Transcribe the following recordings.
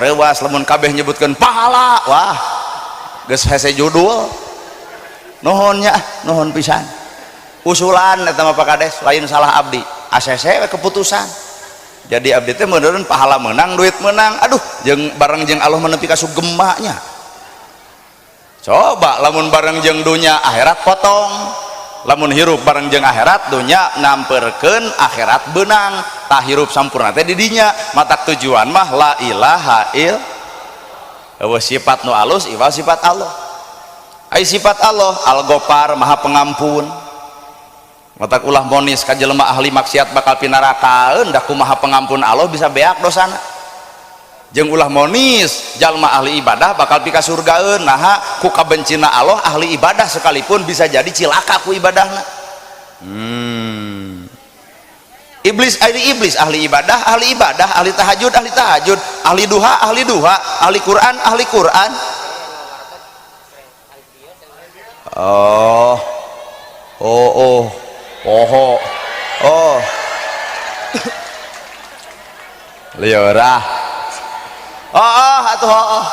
Reuwas lamun kabeh nyebutkeun pahala, wah geus hese judul. Nuhun nya, nuhun pisan. Usulan eta mah Pak Kades, lain salah abdi. ACC we keputusan. Jadi abdi teh meureun pahala menang, duit menang. Aduh, jeung bareng jeung Allah menepi ka sugema nya. Coba lamun bareng jeung dunya akhirat potong. Lamun hirup bareng jeung akhirat dunya namperkeun akhirat beunang. Tah hirup sampurna teh di dinya. Matak tujuan mah la ilaha il. Eueuh sifat nu alus iwal sifat Allah. Ai sifat Allah Al-Ghaffar, Maha Pengampun. Matak ulah monis ka jelema ahli maksiat bakal pinarakaeun, da kumaha pengampun Allah bisa beak dosana. Jeung ulah monis jalma ahli ibadah bakal pika surgaeun, naha ku kabencina Allah ahli ibadah sekalipun bisa jadi cilaka ku ibadahna. Iblis ahli iblis ahli ibadah, ahli ibadah, ahli tahajud, ahli tahajud, ahli duha, ahli duha, ahli Quran, ahli Quran. Oh. Oh, oh. Poho. Oh. Lieur ah. Oh, oh atuh oh, oh.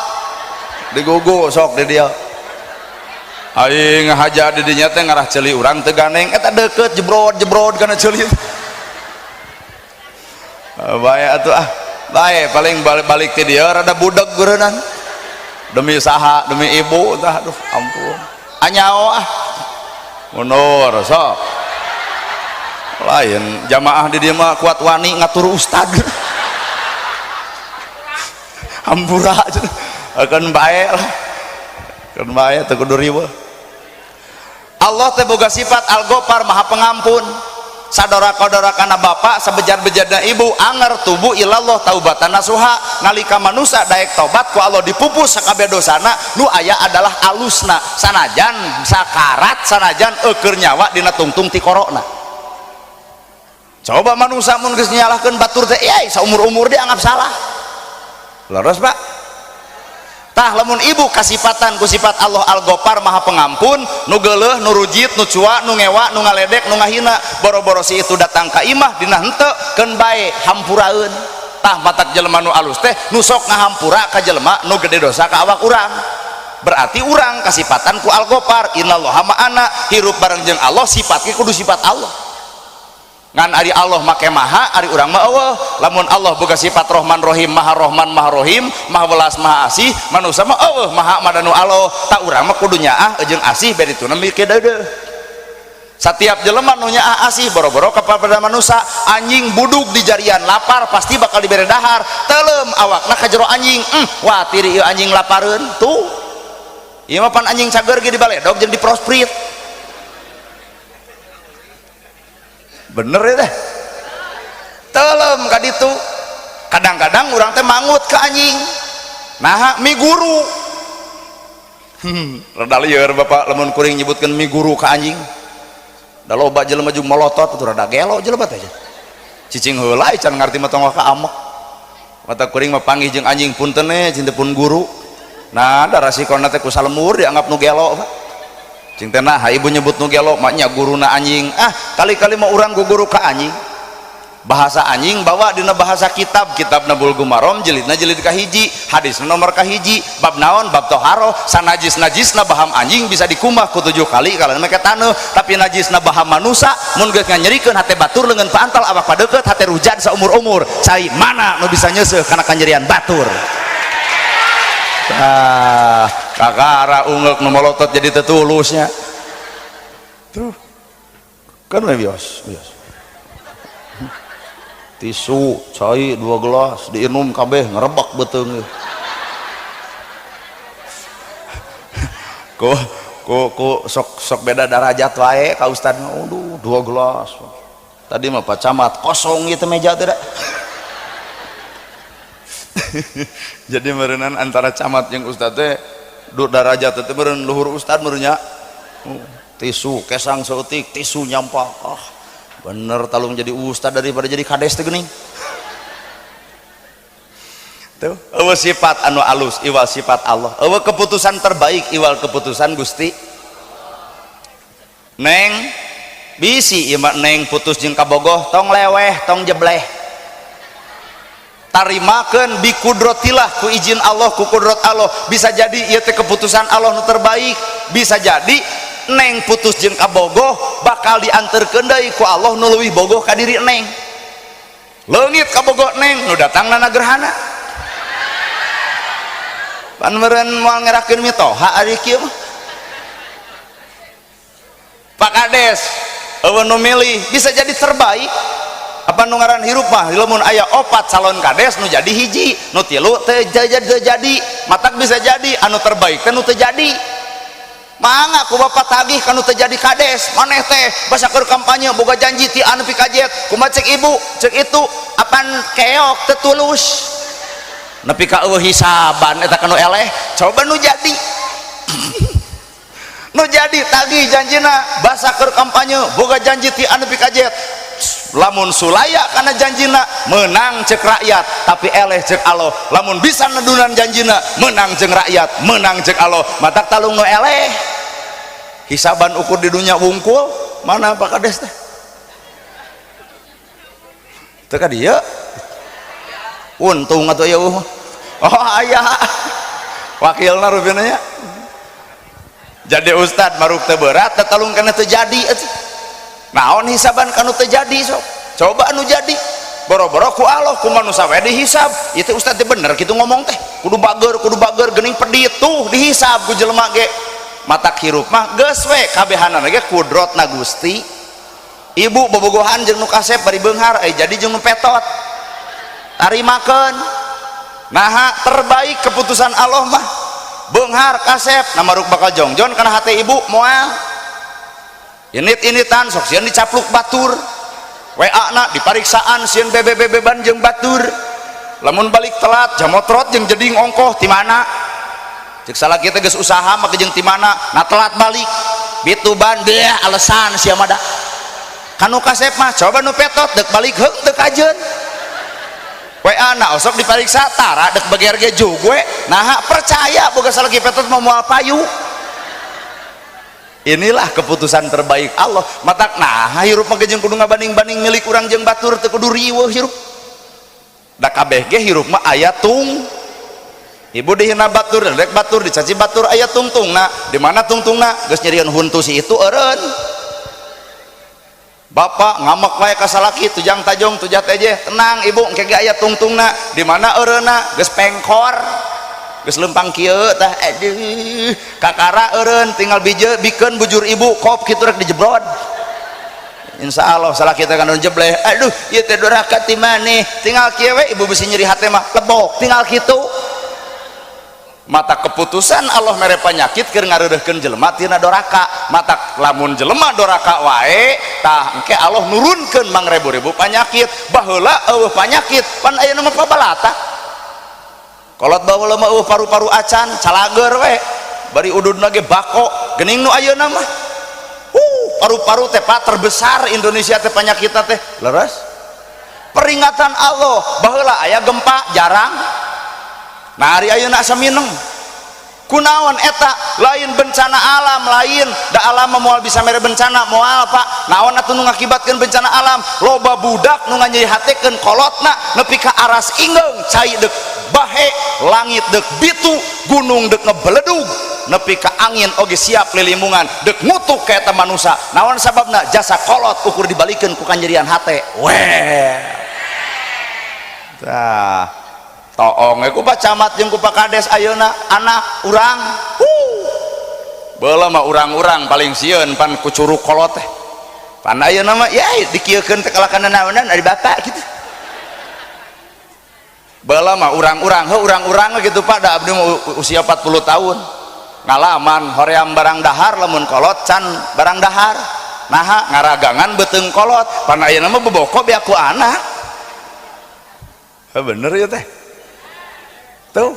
Digugu sok di dia. Aing ngahaja di dinya teh ngarah ceuli urang teu ganeng eta deukeut jebrod-jebrod kana ceuli. Bae atuh ah. Bae paling balik-balik ti dieu rada budeg geureunnan. Demi saha? Demi ibu tah, aduh ampun. Anyao ah. Mundur sok. Lain jamaah di dieu mah kuat wani ngatur ustad. Hampura akan bae lah. Kan bae teu kudu riweuh. Allah teh boga sifat Al-Ghaffar, Maha Pengampun. Sadora-kodora kana bapak sebejar-bejarna ibu anger tubuh ilallah taubatan nasuha. Nalika manusia daek tobat ku Allah dipupus sakabeh dosana, nu aya adalah alusna sanajan sakarat, sanajan eueur nyawa dina tungtung ti korona. Coba manusia mun geus nyalahkeun batur teh yai saumur-umur dianggap salah. Leres Pak. Tah lamun ibu kasipatan ku sifat Allah Al-Ghaffar, Maha Pengampun, nu geuleuh, nu rujit, nu cua, nu ngewa, nu ngaledek, nu ngahina, boro-boro si itu datang ka imah dina henteu keun bae hampuraeun. Tah matak jelema nu alus teh nu sok ngahampura ka jelema nu gede dosa ka awak urang. Berarti urang kasipatan ku Al-Ghaffar, innallaha ma'ana, hirup bareng jeung Allah sifatnya kudu sifat Allah. Ngan ari Allah make maha, ari urang mah eueuh. Lamun Allah boga sifat Rahman Rahim, Maha Rahman Maha Rahim, Maha welas Maha Asih, manusia mah eueuh maha madanu Allah. Tak urang mah kudu nyaah jeung asih bari dituna mikir deudeuh. Setiap jelema nu nyaah asih boro-boro kepada manusia, anjing budug di jarian lapar pasti bakal dibere dahar. Teuleum awakna ka jero anjing, wah tiri ieu anjing lapareun tuh. Ieu mah pan anjing cager ge dibaledog jeung diprosprit. Bener ya teh, telem ka ditu. Kadang-kadang urang teh mangut ke anjing, nah mi guru. Rada lieur bapak lamun kuring nyebutkeun mi guru ke anjing. Da loba jelema jeung molotot atuh rada gelo jelema teh. Cicing heula can ngarti mah tonggoh ka amek. Mata kuring mah panggih jeung anjing punten eh cinta pun guru. Nah da rasikona teh ku salemur dianggap nu gelo Pak. Cing teh nah ibu nyebut nu gelo maknya guruna anjing. Ah kali-kali mau urang guru ka anjing. Bahasa anjing bawa dina bahasa kitab, kitab Bulugul Maram jilidna jilid kahiji, hadisna nomor kahiji, bab naon, bab toharoh. Sanajis-najisna baham anjing bisa dikumbah ku 7 kali kalau make taneuh, tapi najisna baham manusa mun geus nganyerikeun hate batur leungeun paantal awak padeukeut hate rujan saumur-umur. Cai mana nu bisa nyeuseuh kana kanyerian batur. Ah, kakara ungeuk nu molotot jadi tetulusnya. Tuh. Kan we bios, bios. Tisu, cai 2 gelas diinum kabeh ngerebak beuteung. Ku ku ku sok sok beda darajat wae ka ustad. Aduh, 2 gelas. Tadi mah Pak Camat kosong ieu teh meja teh. Jadi meureunan antara camat jeung ustad teh darajat teh meureun luhur ustad meureunnya. Oh, tisu kesang saeutik, tisu nyampah. Ah, bener talung jadi ustad daripada jadi kades teh geuning. Tuh, eueuh sifat anu alus iwal sifat Allah. Eueuh keputusan terbaik iwal keputusan Gusti. Neng bisi ieu mah neng putus jeung kabogoh tong leweh tong jebleh. Tarimakeun bikudrotillah, ku izin Allah, ku kudrot Allah. Bisa jadi ieu teh keputusan Allah nu terbaik. Bisa jadi neng putus jeung kabogoh bakal dianterkeun deui ku Allah nu leuwih bogoh ka diri neng. Leungit kabogoh neng, nu datangna gerhana. Pan meureun moal ngerakeun mitoha ari kieu mah. Pak Kades euweuh nu milih, bisa jadi terbaik. Apa nu ngaran hirup mah, lamun aya opat calon kades, nu jadi hiji, nu tilu teu jadi, teu jadi. Matak bisa jadi anu terbaik teh nu teu jadi. Mangga ku bapak tagih kanu teu jadi kades, maneh teh basa keur kampanye boga janji ti anu pikajet. Kumaha cek ibu, cek itu apan keok teu tulus, nepi ka euweuh hisaban eta kanu eleh. Coba nu jadi, nu jadi tagih janjina, basa keur kampanye boga janji ti anu pikajet. Lamun sulaya karena janjina, menang cek rakyat, tapi eleh cek Allah. Lamun bisa nedunan janjina, menang cek rakyat, menang cek Allah. Matak talung nu eleh, hisaban ukur di dunia wungkul. Mana Pak Kades teh? Teu ka dieu, untung atuh ya. Oh, aya wakilna rupina nya. Jadi ustad maruk teu berat, talung kana teu jadi atuh. Naon hisaban kanu teu jadi? Sok coba anu jadi, boro-boro ku Allah, ku manusia we dihisab. Itu ustad teh bener gitu ngomong teh, kudu bager, kudu bager geuning pedit tuh dihisab ku jelema ge. Matak hirup mah geus we, kabehanana ge kudrotna Gusti. Ibu bobogohan jeung nu kasep bari beunghar, eh jadi jeung nu petot, tarimakeun. Naha? Terbaik keputusan Allah mah. Beunghar kasep na maruk bakal jongjon kana hate ibu moal. Init-initan sok sieun dicapluk batur, WA na dipariksaan, sieun BBB-ban jeung batur. Lamun balik telat jamotrot jeung jeding ongkoh ti mana, cek salaki teh geus usaha mah jeung ti mana. Nah, telat balik bitu ban dia alasan sia mah. Da kanu kasep mah, coba nu petot dek balik heung teu kajeun, WA na osok dipariksa tara dek bagian ge gue. Nah, percaya boga salaki petot mau moal payu. Inilah keputusan terbaik Allah. Matak nah hirup mah jeung kudu ngabanding-banding milik urang jeung batur, teu kudu riweuh hirup. Da kabeh ge hirup mah aya tung. Ibu dihina batur, rek batur dicaci batur, aya tungtungna. Di mana tungtungna? Geus nyerieun huntu si itu eureun. Bapak ngamek wae ka salaki, tujang tajong tujat eje, tenang ibu, engke ge aya tungtungna. Di mana eureunna? Geus pengkor, geus lempang kieu tah, aduh, kakara eureun, tinggal bije bikeun bujur ibu kop kitu rek dijebrod. Insya Allah salah kita kan jebleh, aduh, ieu teh doraka ti maneh, tinggal kieu we ibu bisi nyeri hate mah, lebok tinggal kitu. Mata keputusan Allah mere penyakit keur ngareureuhkeun jelema tina doraka. Mata lamun jelema doraka wae tah engke Allah nurunkeun mangrebu-rebu penyakit. Baheula eueuh penyakit, pan ayeuna mah pabalata. Kolot baheula mah eueuh paru-paru acan, calager we bari ududna ge bako geuning. Nu ayeuna mah paru-paru teh, Pak, terbesar Indonesia teh penyakitna teh. Leres, peringatan Allah. Baheula aya gempa jarang. Nah, hari ayeuna asa mineng. Kunaon eta? Lain bencana alam, lain da alam moal bisa mere bencana, moal, Pak. Naon atuh nu ngakibatkeun bencana alam? Loba budak nu nganyerihatekeun kolotna nepi ka aras inggeung, cai deuk bahe, langit deuk bitu, gunung deuk ngebeledug, nepi ka angin oge siap lilimungan deuk ngutuk ka eta manusa. Naon sababna? Jasa kolot ukur dibalikeun ku kanyerian hate weh. Tah, toong ku Pak Camat jeung ku Pak Kades ayeuna anak urang. Baheula mah urang-urang paling sieun pan ku curug kolot teh. Pan ayeuna mah ya dikieukeun teh kalakana naonan ari bapak gitu. Baheula mah urang-urang, heuh, urang-urang gitu, Pak. Da abdi mah usia 40 tahun ngalaman hoream barang dahar, lamun kolot can barang dahar. Naha? Ngaragangan beuteung kolot. Pan ayeuna mah beboko beak ku anak. Bener ya teh tuh.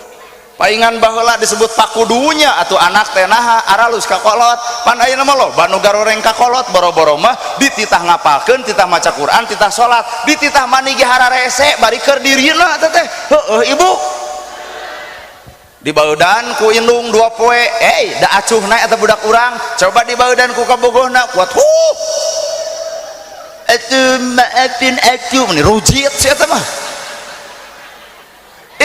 Paingan baheula disebut pakudunya atau anak teh, naha aralus ka kolot. Pan ayeuna mah loba nu garoreng ka kolot, boro-boro mah dititah ngapalkeun, titah maca Quran, titah salat, dititah mani ge hararese bari keur dirina teh teh. Heueuh, ibu dibaudan ku indung 2 poe, eh da acuhna eta budak urang. Coba dibaudan ku kabogohna kuat, huh, atuh maafin aku, meni rujit si eta mah.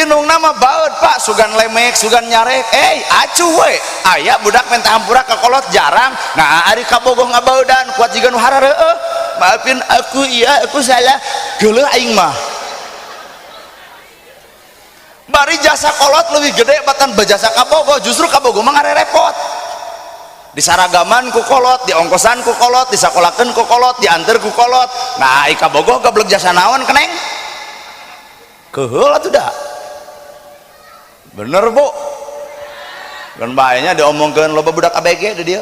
Indungna mah baeud Pak, sugan lemek, sugan nyarek, acuh we. Aya budak minta hampura ka kolot jarang. Nah, ari kabogoh ngabaudan kuat jiga nu harareueuh. Maafin aku, iya aku salah. Geuleuh aing mah. Bari jasa kolot lebih gede batan bejasa kabogoh, justru kabogoh mah ngarerepot. Disaragaman ku kolot, diongkosan ku kolot, disakolakeun ku kolot, diantar ku kolot. Nah, ai kabogoh gablek jasa naon keneng? Keheul atuh dah. Bener Bu. Kan bae nya diomongkeun loba budak ABG di dieu.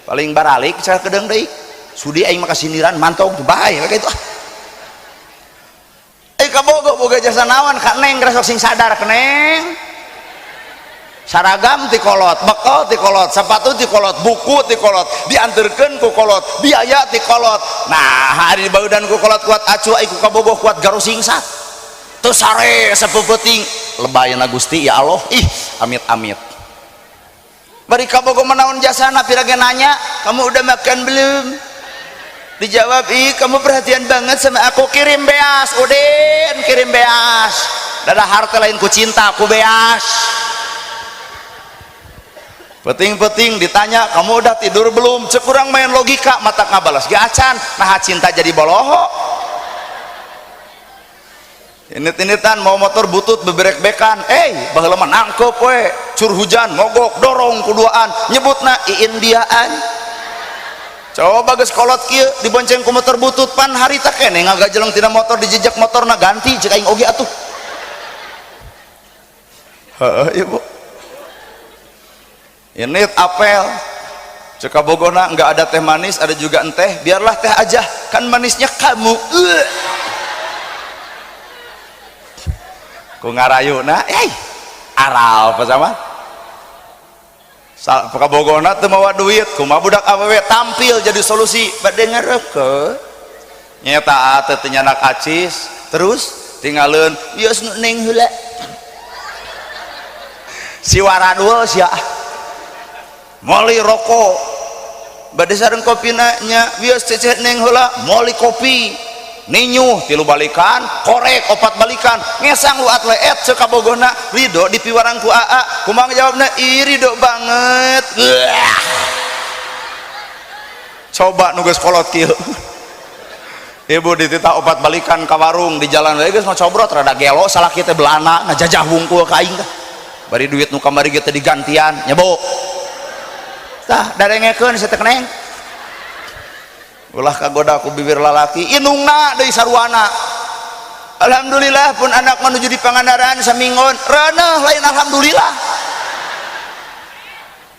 Paling baralik sakedeung deui. Sudi aing mah kasindiran mantog bae we kitu ah. Eh kabogoh boga jasa naon ka neng geus sing sadar keneng. Saragam ti kolot, bekal ti kolot, sepatu ti kolot, buku ti kolot, dianterkeun ku kolot, biaya ti kolot. Nah, hari dibaudan ku kolot kuat acuh, ai ku kabogoh kuat garosingsat. Teu sare sapeupeting, lebayana Gusti ya Allah, ih amit-amit. Bari kabogoh manaon jasana pira ge nanya, "Kamu udah makan belum?" Dijawab, "Ih, kamu perhatian banget sama aku, kirim beas, Udin, kirim beas." Dadah harta lain ku cinta, ku beas. Peting-peting ditanya, "Kamu udah tidur belum?" Cek urang main logika, mata ngabalas ge acan. Nah, cinta jadi boloho. Init-initan mau motor butut beberek-bekan, baheula mah nangkep we, cur hujan mogok dorong kuduaan, nyebutna iindiaan. Coba geus kolot kieu dibonceng ku motor butut pan harita keneh ngagajeleng tina motor dijejak motorna ganti cek aing oge atuh. Heeh ibu. Ini apel cek kabogona nggak ada teh manis, ada juga enteh, biarlah teh aja kan manisnya kamu. Ku ngarayuna aral apa sama kabogona teu mawa duit, kumaha budak awewe tampil jadi solusi bade ngarokok nyeta teh teu nyanak acis terus tinggalin bios nu neng heula si waradul sia moli rokok bade sareng kopina nya bios ceceh neng heula moli kopi ninyuh 3 balikan korek 4 balikan ngesang lu atleet cek kabogona ridho dipiwarang ku aa kumaha jawabna ih ridho banget. Coba nu geus kolot kieu ibu dititah 4 balikan ka warung di jalan we geus ngocobrot rada gelo salaki teh belana ngajajah wungkul ka aing teh bari duit nu kamari ge teh digantian nya bu tah darengekeun sia teh keneng ulah kagoda ku bibir lalaki indungna deui sarwana. Alhamdulillah pun anak menuju di Pangandaran saminggon reuneuh lain alhamdulillah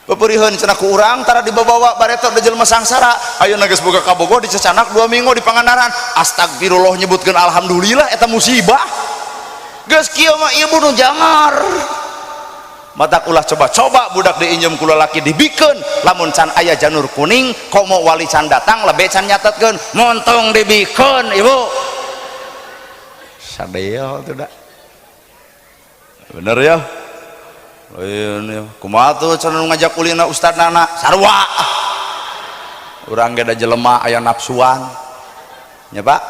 peperiheun cenah ku urang tara dibawa bareto da jelema sangsara ayeuna geus boga kabogoh dicecanak 2 minggu di Pangandaran astagfirullah nyebutkeun alhamdulillah eta musibah geus kieu mah ibu nu jangar matak ulah coba-coba budak diinjem ku lalaki dibikeun lamun can aya janur kuning komo wali can datang lebe can nyatetkeun montong dibikeun ibu sadeo tuh dah bener ya lain ya kumaha tuh can ngajak kulina ustad nana sarua urang ge da jelema aya nafsuan nya Pak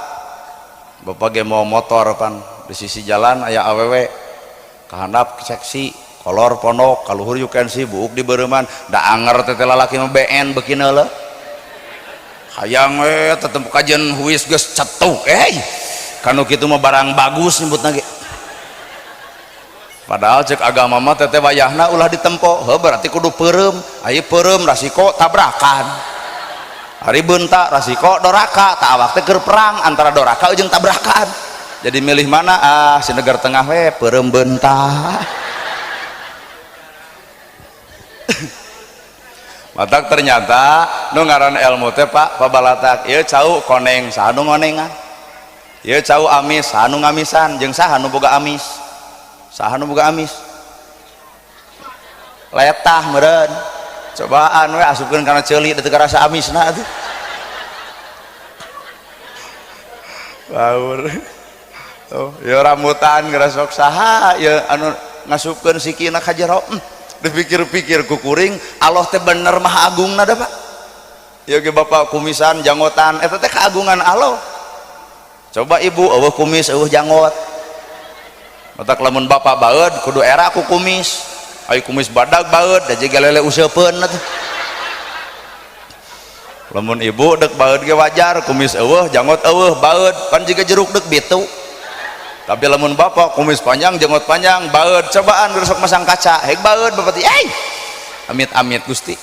bapak ge mau motor pan di sisi jalan aya awewe kahandap seksi kolor pondok kaluhur you can see buuk di beureman da anger teh lalaki mah BN beuki neuleuh hayang we tetep kajian huis geus cetuk kanu kitu mah barang bagus nyebutna ge padahal cek agama mah teteh wayahna ulah ditempo heuh berarti kudu peureum aya peureum rasiko tabrakan hari bentak rasiko doraka tak awak teh keur perang antara doraka jeung tabrakan jadi milih mana ah si negara tengah we peureum bentak. Matak ternyata nu ngaran ilmu teh Pak pabalatak ieu cau koneng saha nu ngonengan ieu cau amis saha nu ngamisan jeung saha nu boga amis saha nu boga amis letah meureun cobaan we asupkeun kana ceuli teu karasa amisna atuh baur oh ieu rambutan ngerasok saha ieu anu ngasupkeun sikina ka jero dipikir-pikir ku kuring Allah teh bener maha agungna da Pak ieu ge bapak kumisan janggotan eta teh keagungan Allah coba ibu eueuh kumis eueuh janggot Matak lamun bapak baeud kudu era ku kumis. Ai kumis badag baeud da jiga lele useupeun atuh. Lamun ibu dek baeud ge wajar, kumis eueuh, janggot eueuh, baeud pan jiga jeruk dek bitu. Tapi lamun bapak kumis panjang, jenggot panjang, baeud, cobaan sok masang kaca, hek baeud bapak teh, eh amit-amit Gusti.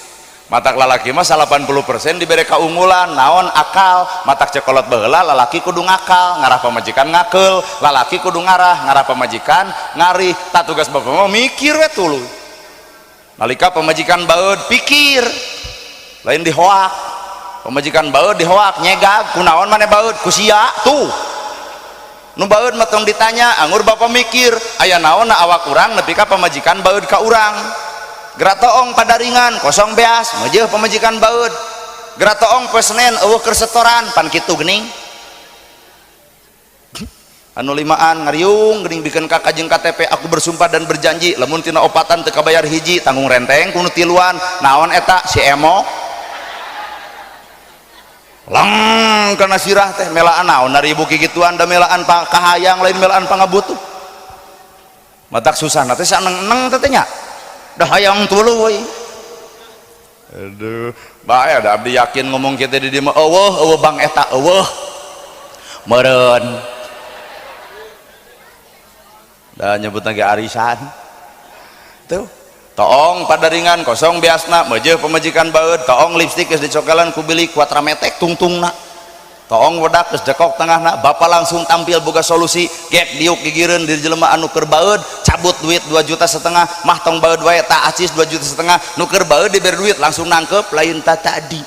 Matak lalaki mah 80% diberi keunggulan, naon akal, matak cekolot baheula lalaki kudu ngakal, ngarah pamajikan ngakeul, lalaki kudu ngarah, ngarah pamajikan ngarih, tak tugas bapak mah mikir we tuluy. Nalika pamajikan baeud pikir, lain dihoak. Pamajikan baeud dihoak, nyegag, kunaon maneh baeud, ku sia tuh. Nu baeud mah tong ditanya, angur bapak mikir, aya naon na awak urang nepi ka pamajikan baeud ka urang. Gratoong padaringan kosong beas, meujeuh pamajikan baeud. Gratoong poe Senen eueuh keur setoran, pan kitu geuning. Anu limaan ngariung geuning bikeun ka jeung KTP, aku bersumpah dan berjanji lamun tina opatan teu kabayar hiji tanggung renteng ku nu tiluan, naon eta si emok. Lang kana sirah teh melaan naon dari ibu kikituan da melaan kahayang lain melaan pangabutuh. Matak susah teh saneng-eneng teh nya. Dah hayang tuluy. Aduh, bae da abdi yakin ngomong kitu di dieu mah eueuh eueuh bang eta eueuh. Meureun. Da nyebutna ge arisan. Tuh. Toong padaringan kosong beasna meujeuh pamajikan baeud, toong lipstik geus dicokelan ku bilik kuatrametek tungtungna. Toong wedak geus dekok tengahna, bapak langsung tampil boga solusi, gek diuk gigireun di jelema anu keur baeud, cabut duit 2,5 juta, mah tong baeud wae tak acis 2,5 juta, nu keur baeud diberi duit langsung nangkep lain ta tadi.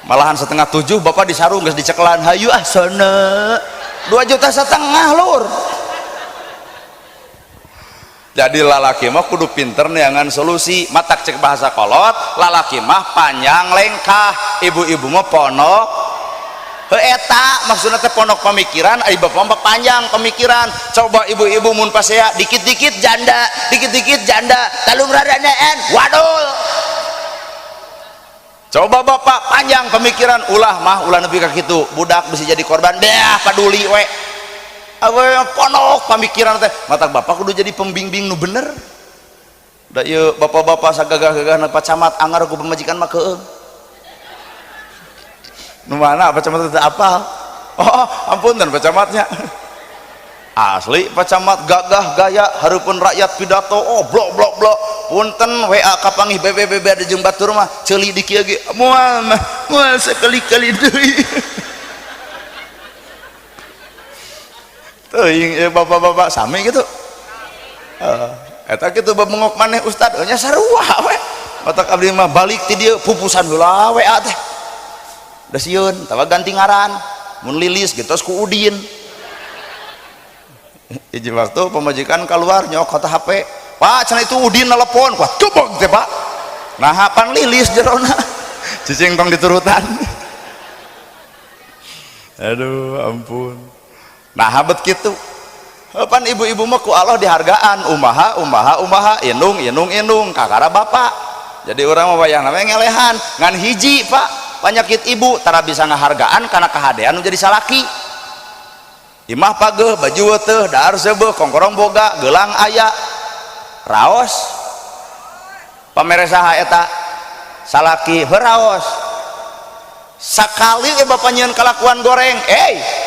Malahan 6.30 bapak disarung geus dicekelan, hayu ah sono. 2,5 juta lur. Jadi lalaki mah kudu pinter neangan solusi, matak cek bahasa kolot lalaki mah panjang lengkah, ibu-ibu mah ponok. Heuh eta maksudna teh ponok pemikiran, ari bapak mah panjang pemikiran. Coba ibu-ibu mun pasea dikit-dikit janda, dikit-dikit janda, talung raranaan, wadul. Coba bapak panjang pemikiran, ulah mah ulah nepi ka kitu, budak bisa jadi korban, dah paduli we. Awe ponok pamikiran teh, matak bapak kudu jadi pembimbing nu bener. Da ieu bapak-bapak sagagah-gagahna Pak Camat angar ku pamajikan mah keung. Nu mana Pak Camat teh apal? Oh, ampun dan Pak Camatnya. Asli Pak Camat gagah gaya hareupeun rakyat pidato, oh blok blok blok. Punten WA kapanggih BBBB ada jeung batur mah ceuli di kieu ge moal mah moal sekali-kali deui. Teuing bapak-bapak sami gitu. Eta kitu bebengok maneh ustad nya sarua we. Matak abdi mah balik ti dieu pupusan heula WA teh. Da sieun tawa ganti ngaran. Mun lilis geus ku Udin. Hiji waktu pamajikan keluar nyokot HP. Pak cenah itu Udin nelpon, wah gebog teh Pak. Nah pan lilis jerona. Cicing tong diturutan. Aduh ampun. Nah habet gitu pan ibu-ibu mah ku Allah dihargaan, umaha umaha umaha indung indung indung kakara bapak. Jadi orang mah wayang namanya ngelehan ngan hiji Pak penyakit ibu tara bisa ngahargaan karena kahadean jadi salaki. Imah pageuh baju teuh dahar seubeuh kongkorong boga gelang aya raos pamere saha eta salaki heraos sakali bapak nyieun kalakuan goreng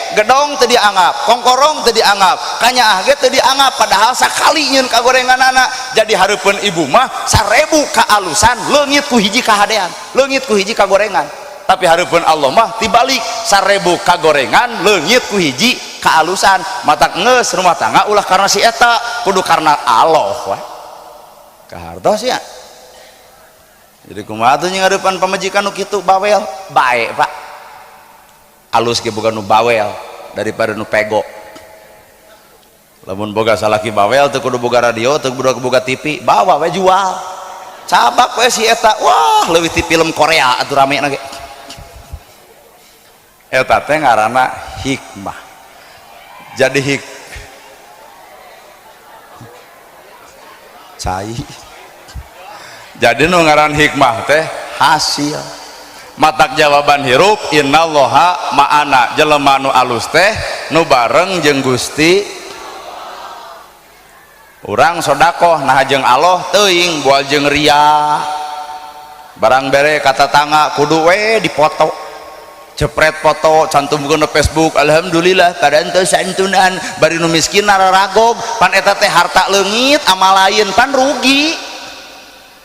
gedong teu dianggap, kongkorong teu dianggap, kanyaah ge teu dianggap, padahal sakali nyieun kagorenganana. Jadi hareupeun ibu mah 1000 kaalusan leungit ku hiji kahadean, leungit ku hiji kagorengan. Tapi hareupeun Allah mah tibalik, 1000 kagorengan leungit ku hiji kaalusan. Matak geus rumah tangga ulah karena si eta, kudu karena Allah we. Kahartos ya. Jadi kumaha tuh ngadepan pamajikan nu kitu bawel, bae Pak. Alus ge bukan nu bawel daripada nu pego. Lamun boga salaki bawel teu kudu boga radio, teu kudu boga TV, bawa we jual. Cabak we si eta, wah leuwih ti film Korea atuh rame na ge. Eta teh ngaranna hikmah. Jadi hik cai. Jadi nu ngaran hikmah teh hasil. Matak jawaban hirup innallaha ma'ana, jelema nu alus teh nu bareng jeung Gusti. Urang sodakoh nah jeung Allah teuing, bual jeung ria. Barang bere ka tatangga kudu we dipoto, cepret foto, cantumkeun di Facebook, "Alhamdulillah parantos santunan." Bari nu miskin nararagog. Pan eta teh harta leungit, amal lain, pan rugi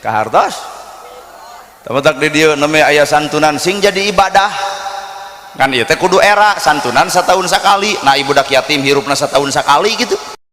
kahartos. Tamatak di dieu neme aya santunan, sing jadi ibadah kan ieu teh. Kudu era santunan setahun sekali. Nah, ibu dak yatim hirupna setahun sekali gitu.